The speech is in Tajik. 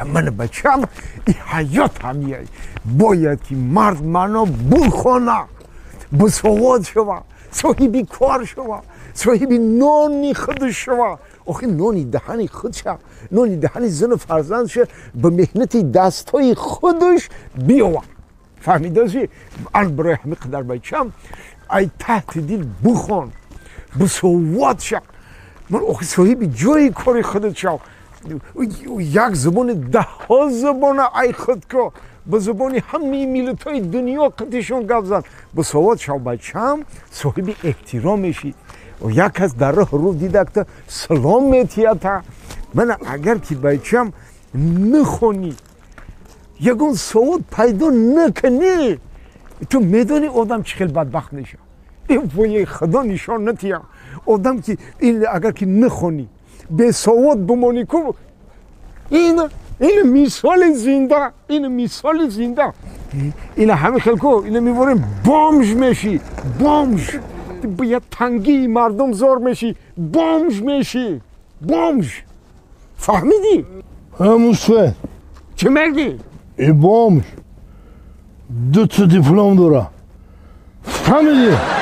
Ман бачам, и ҳаёт ҳамияй. Бояд ки мард мано бухона, босавод шава, соҳиби кор шава, соҳиби нони худаш шава. Охи, нони даҳани худша, нони даҳани зану фарзандша ба меҳнати дастҳои худаш биёва. Фаҳмидаси? Ан барои ҳами қадар, бачам, ай таҳти дил бухон, босавод ша. Ман охи, соҳиби ҷои кори худат шав. Як забони, даҳҳо забона ай худ ко, ба забони ҳамаи миллатҳои дунё қатишон гап зан. Босавод шав, бачам, соҳиби эҳтиром мешӣ. Як кас дар роҳ рӯ дидакта салом метиҳата. Мана, агар ки, бачам, нахонӣ, ягон савод пайдо накунӣ, ту медонӣ, одам чӣ хел бадбахт мешавад. Вои, Худо нишон натиҳа. Одам ки агар ки нахонӣ, бесавод бимонӣ ку, ин мисоли зинда, ин мисоли зинда, ина ҳами хел ку, ина меборем, бомж мешӣ, бомж. Ба тангии мардум зор мешӣ, бомж мешӣ, бомж. Фаҳмидӣ? Мусфе. Чӣ мегӣ? И бомж дута диплом дора, фаҳмидӣ?